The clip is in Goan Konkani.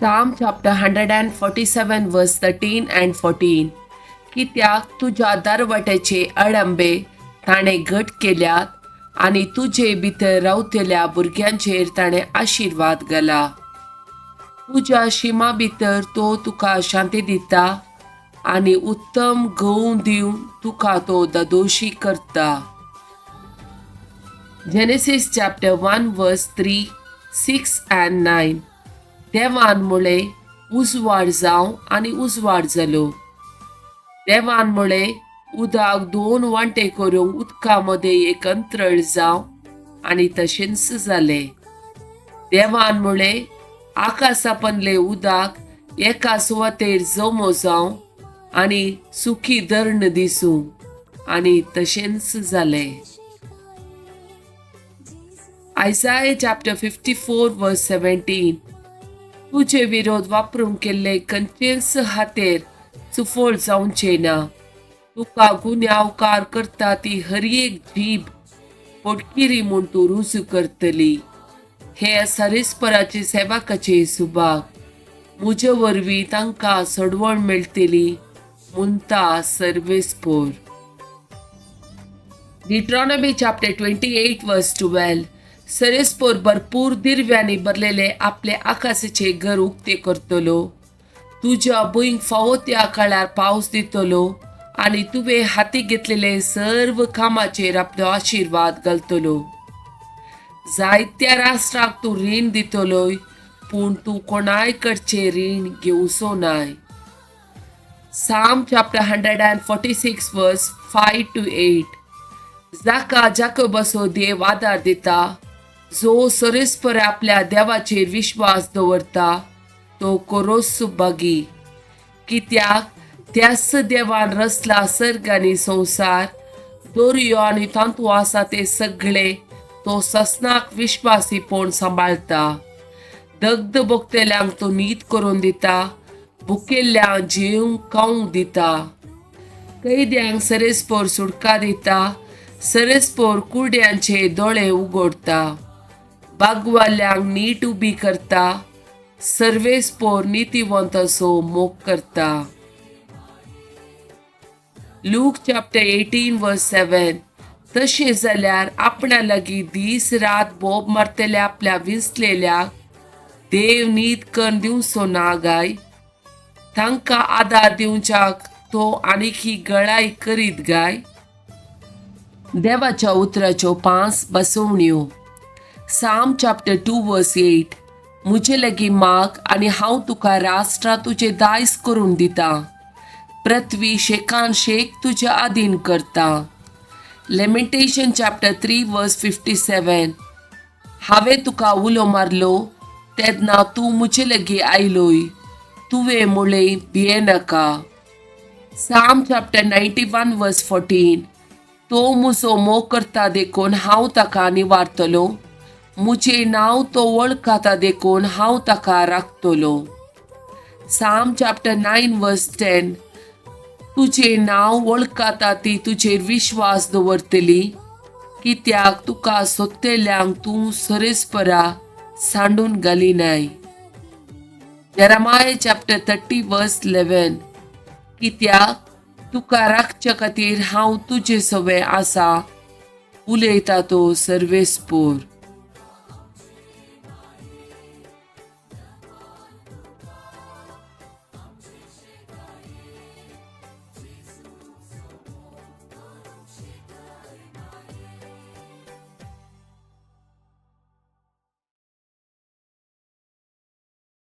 Psalm chapter 147 verse 13 and 14. कित्याक तुज्या दरवट्याचे अडंबे ताणें घट केल्यात आनी तुजे भितर रावतल्या भुरग्यांचेर ताणें आशिर्वाद घाला. तुज्या शिमा भितर तो तुका शांती दिता आनी उत्तम गंव दिवन तुका तो ददोशी करता. Genesis chapter 1 verse 3, 6 and 9. देवान म्हळें, उजवाड जावं, आनी उजवाड जालो. देवान म्हळें, उदक दोन वांटे करूंक उदका मदें एक अंतरळ जावं, आनी तशेंच जालें. देवान म्हळें, आकाशा पनलें उदक एका सुवातेर जमो जावं आनी सुखी धरण दिसूं, आनी तशेंच जालें. Isaiah chapter 54 verse 17. तुजे विरोध वापरूंक केल्ले खंयचेच हातेर सुफळ जावचें ना. तुका गुन्यांवकार करता ती हर एक जीब पोटकिरी म्हूण तूं रुजू करतली. हे सरेस्पराचे सेवकाचे सुभाग, म्हजे वरवीं तांकां सोडवण मेळटली, म्हणटा सर्वेस्पोर. Deuteronomy chapter 28 verse 12. सरेस्पोर भरपूर दिरव्यांनी भरलेले आपले आकाशाचे घर उक्ते करतलो, तुज्या भुंयक फावो त्या काळार पावस दितलो आनी तुवें हाती घेतलेले सर्व कामाचेर आपलो आशिर्वाद घालतलो. जायत्या राष्ट्राक तूं रीण दितलोय, पूण तूं कोणाय कडचें रीण घेवचो नाय. Psalm chapter 146 verse 5 to 8. जाका जाकोबाचो देव आदार दिता, जो सरेस्पर आपल्या देवाचेर विश्वास दवरता, तो कोरोस सुभागी. कित्याक त्याच देवान रचला सर्ग आनी संवसार, दर्यो आनी तांतू आसा ते सगळे. तो ससनाक विश्वासीपण सांबाळता. दग्ध भोगतेल्यांक तो नीत करून दिता, भुकेल्ल्यांक जेवंक खावंक दिता. कैद्यांक सरेस्पोर सुटका दिता, सरेस्पोर कुड्यांचे दोळे उगडता. बागवाल्यांक नीट उबी करता, सर्वेस्पोर नितीवंताचो मोग करता. Luke chapter 18 verse 7. तशें जाल्यार आपणा लागीं दीस रात बोब मारतल्या आपल्या विंचलेल्याक देव नीत करून दिवचो ना गाय? तांकां आदार दिवच्याक तो आनीक ही गळाय करीत गाय? देवाच्या उतराच्यो पांच बसवण्यो. Psalm chapter 2 verse 8. म्हजे लागीं माग आनी हांव तुका राष्ट्रां तुजें दायज करून दिता, पृथ्वी शेकान शेक तुजे आदीन करता. Lamentation chapter 3 verse 57. हांवें तुका उलो मारलो तेन्ना तूं म्हजे लागीं आयलोय, तुवें म्हळें, भियेनाका. Psalm chapter 91 verse 14. तो म्हजो मोग करता देखून हांव ताका निवारतलो, म्हजें नांव तो वळखता देखून हांव ताका राखतलो. Psalm chapter 9 verse 10. तुजें नांव वळखता ती तुजेर विश्वास दवरतली, कित्याक तुका सोदतल्यांक तूं सरेस्परा सांडून घालिनाय. Jeremiah chapter 30 verse 11. कित्याक तुका राखच्या खातीर हांव तुजे सवें आसा, उलयता तो सर्वेस्पोर.